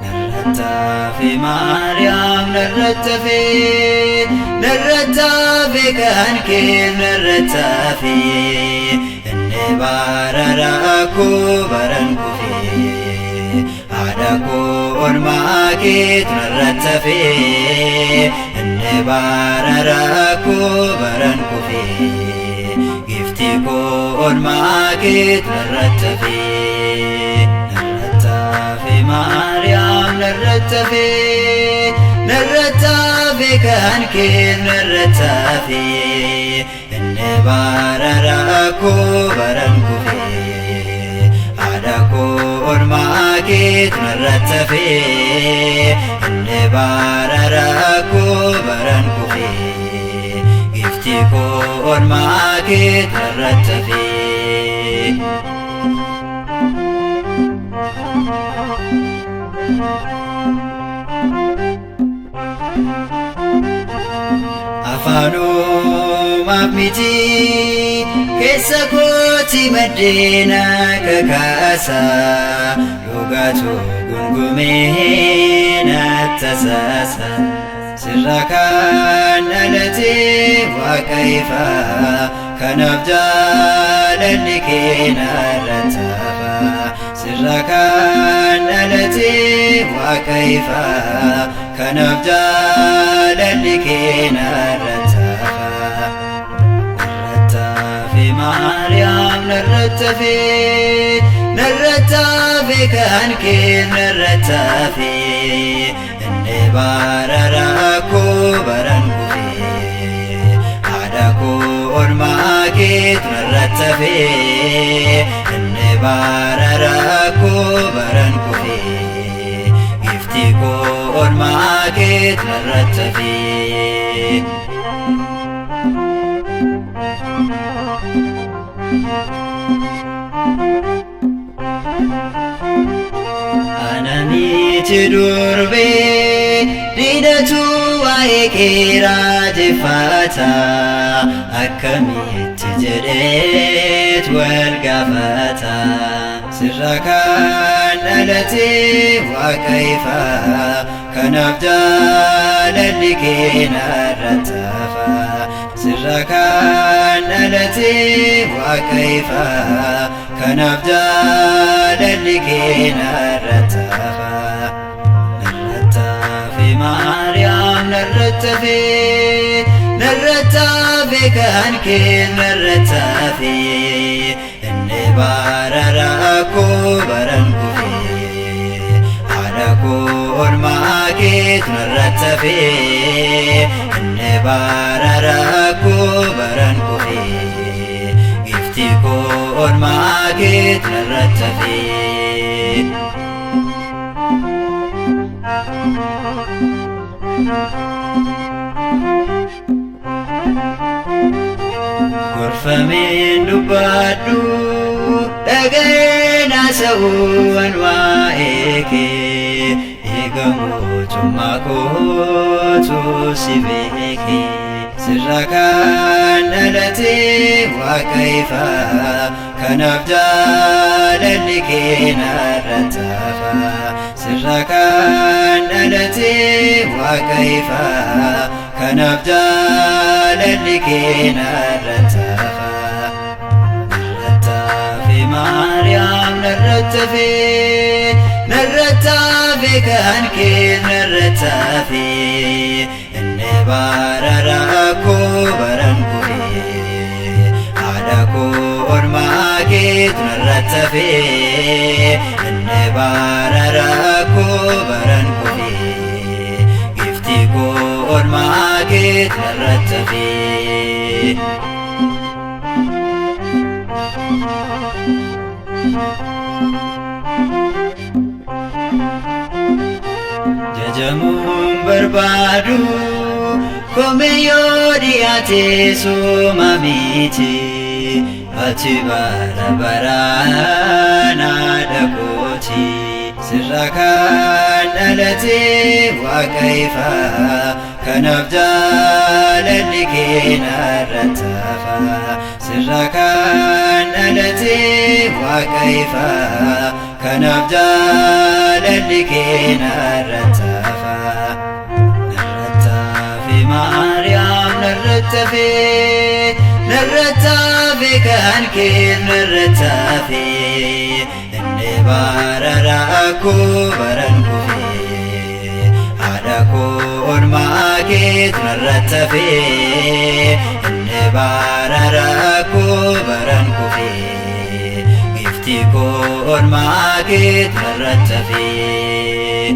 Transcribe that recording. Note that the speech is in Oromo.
Narrattaafe Maariyaam narrattafe, narrattaafe kan kee narrattaafe, inni baara rakkoo baran kufee, haadha koo olmaa keetu narrattafe, inni baara rakkoo baran kufee, gifti koo olmaa keetu narrattafe. Narrattafe Maariyaam narrattafe, narrattafe kan kee narrattafe, inni baara rakkoo baran kufee, haadha koo olmaa keetu narrattafe, inni baara rakkoo baran kufee, gifti koo olmaa keetu narrattafe. Afaanumaaf miti keessa kooti maddeena kakaasa, dhugaatu gungumee nattasaasa. Sirra kan dhalate Waaqa ifaa, kanaaf jaalalli kee narra tafa. Sirra kan dhalate Waaqa ifaa, kanaaf jaalalli kee narra tafa. Narrattafe Maariyaam narrattafe, narrattafe kan kee narrattafe, inni baara rakkoo baran kufee, haadha koo olmaa keetu narrattafe, inni baara rakkoo baran kufee, gifti koo olmaa keetu narrattafe. Anamichi durbee diinatu waa'ee kee raajeffata, akkamitti jedheet wal gaafata. Sirra kan dhalate Waaqa ifaa, kanaaf jaalalli kee narra tafa. Sirra kan dhalate Waaqa ifaa, kanaaf jaalalli kee narra tafa. Narrattafe Maariyaam narrattafe, narrattafe kan kee narrattafe, inni baara rakkoo baran kufee, haadha koo olmaa keetu narrattafe, inni baara rakkoo baran kufee, gifti koo olmaa keetu narrattafe. Gorfameen dubbadhu dhaga'een haasa'uun waa'ee kee, eega mootummaa kootu si beeke. Sirra kan dhalate Waaqa ifaa, kanaaf jaalalli kee narra tafa. Sirra kan dhalate Waaqa ifaa, kanaaf jaalalli kee narra tafa. Narrattafe Maariyaam narrattafe, narrattafe kan kee narrattafe, inni baara rakkoo baran kufee, haadha koo olmaa keetu narrattafe, inni baara rakkoo baran kufee, gifti koo olmaa keetu narrattafe. Jajamuun barbaadu komee yoo dhiyaate suma miti, ati bara baraan haadha kooti. Sirraa kan dhalate Waaqa ifaa, kanaaf jaalalli kee narratti hafa. Sirraa kan dhalate Waaqa ifaa, kanaaf jaalalli kee narratti hafa. Narratti hafe Maariyaam, narratti hafe, narratti hafe kan kee narratti hafe. Inni bara rakkoo baran kufee, haadha koo oolmaa keet narratti hafe. Inni bara rakkoo baran kufee, gifti koo oolmaa keet narratti hafe.